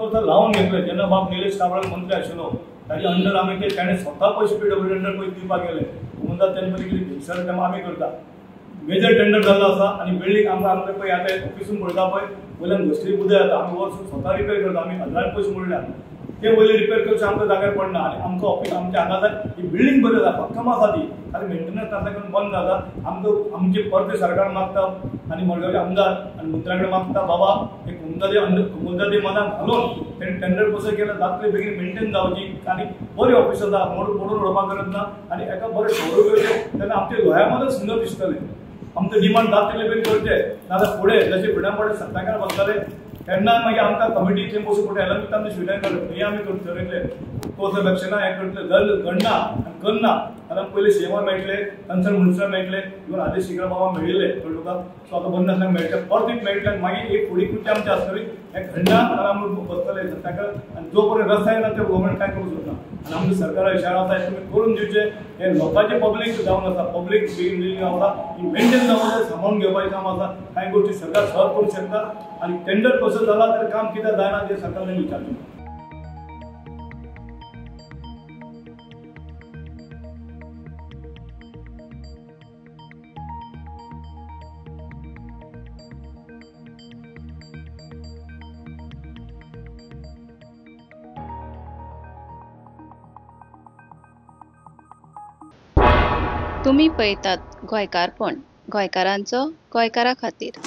लावन घेतले जेन्ना बाब निलेश काब्राल मंत्री आशिल्लो ताजे अंडर आमी ते ताणें स्वता पयशे पीडब्ल्यूडी अंडर पयशे दिवपाक गेले म्हणटा तेन्ना पयलीं कितें भिनसर तें आमी करता. मेजर टेंडर जाल्लो आसा आनी बिल्डींग आमकां आमकां पळय आतां ऑफिसून पळयता पळय वयल्यान घसरी उदक येता. आमी वर्स स्वता रिपेर करता. आमी हजारान पयशे मोडल्या ते वयले रिपेर करचे आमकां जाग्यार पडना आनी आमकां ऑफिस आमच्या हांगा जाय ही बिल्डींग बरी आसा भक्कम आसा ती खाली मेंटेनन्स नासल्या कारणान बंद जाता. आमकां आमचे परते सरकार मागता आनी मडगांवचे आमदार आनी मंत्र्या कडेन मागता बाबा एक कुमुदादी मनाक घालून तेणी टेंडर कसो केला जातले बेगीन मेंटेन जावची आनी बरी ऑफिस आसा मोडून उडोवपाक गरज ना आनी एका बरें स्वरूप येवचें तेन्ना आमचे लोह्यामध्ये सुंदर दिसतलें. आमचें डिमांड जातले बेगीन करचें नाजाल्यार फुडें जशें फ्रिडम पार्टी सत्ताकार बसताले तेन्ना मागीर आमकां कमिटी थंय बसून पडटा एलॉंग आमचे स्टुडंट करता हें आमी ठरयतले कोर्स ऑफ हें करतले घडना आनी करना कारण पयलीं सीएमा मेळटले कन्सर्न मिनिस्टर मेळटले इवन आदेश शिखर बाबा मेळिल्ले कळ्ळें तुका. सो आतां बंद आसल्यार मेळटा परत मेळटले आनी मागीर एक फुडें कृती आमची आसतली हें घडना कारण आमी बसतले सत्ताकार आनी जो पर्यंत रस्ता येना ते गव्हर्मेंट कांय करूंक शकना. आनी आमच्या सरकारा इशारा आसा हें तुमी करून दिवचें. हें लोकांचें पब्लीक जावन आसा पब्लीक बिल्डींग आसा ही मेंटेन जावन जाय सांबाळून घेवपाचें काम आसा. कांय गोश्टी सरकार सहज करूंक शकता आनी टेंडर कसो जाला तर काम कित्याक जायना तें सरकारान विचारचें. तुम्ही पळयतात गोंयकारपण, गोंयकारांचो गोंयकारा खातीर.